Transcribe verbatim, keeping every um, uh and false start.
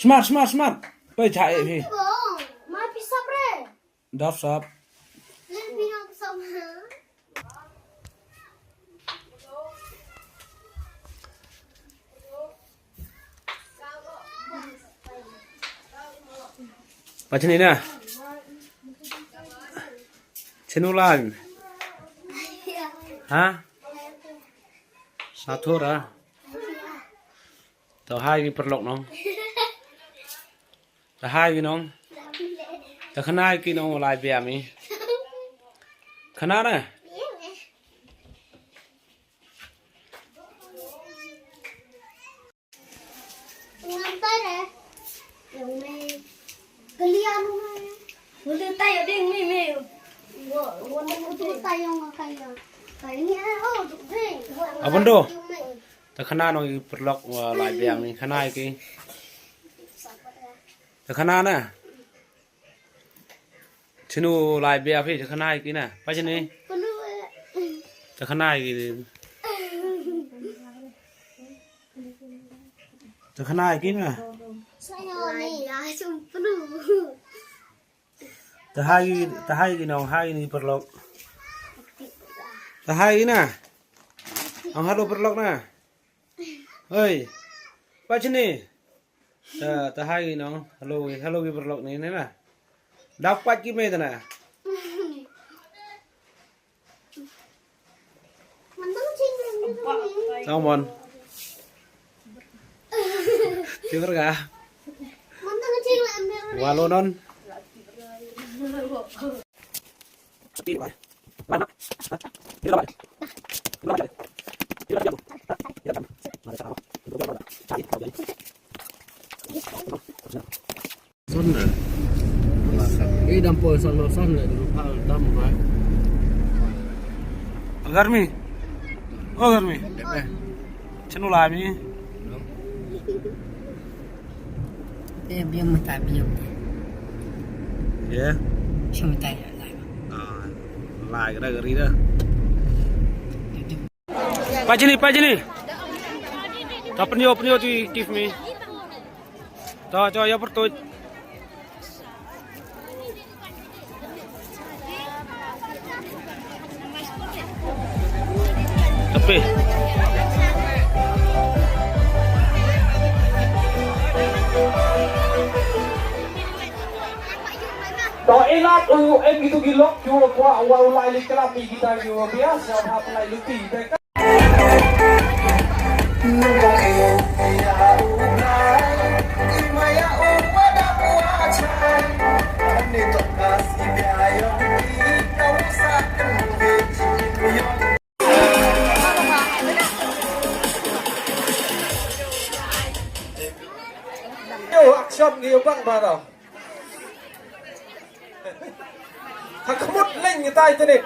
Smart, smart, smart. Pei cha e phi. Dap sap. Pachni na. Chinu lan. Ha? Sathura. To hai ki paralok nong. To hai ki nong. To khana ki nong lai bia mi. Khana na. Abando. Ta khana nong i paralok wa lai biang ni khana ki. Ta khana na. Chinu lai bia phi ta khana ki na. Pa chini. Ta khana ki. Ta khana ki na. Ta hai, ta hai ki nong, hai ni paralok. Ta hai ki na. Ang halo paralok na. Hei. Pa chini. Ta, ta hai ki nong, halo, halo ki paralok ni, ni na. Dapat ki me ta na. Tang mon. Tiwar ka? Walo non. Son na. Ei dam poi son lo son le du phal dam ba. Garmi. O garmi. Dep eh. Chanu la mi. Biam mata biam. Ya. Chum tai lai. Ah, lai ka da gari da. Pajini, pajini. Ta pynïoh, pynïoh ti kif mi. Ta, ta, ïa pyrtuit. Tapi. To, i lad u em kitu ki lok kiwa kwah wa u lai leit klam ïa kita kiwa biang, sngewbha pynlait luti. Yo, action ngi bang ba tau. Ha khmut leng ngi tai Titanic.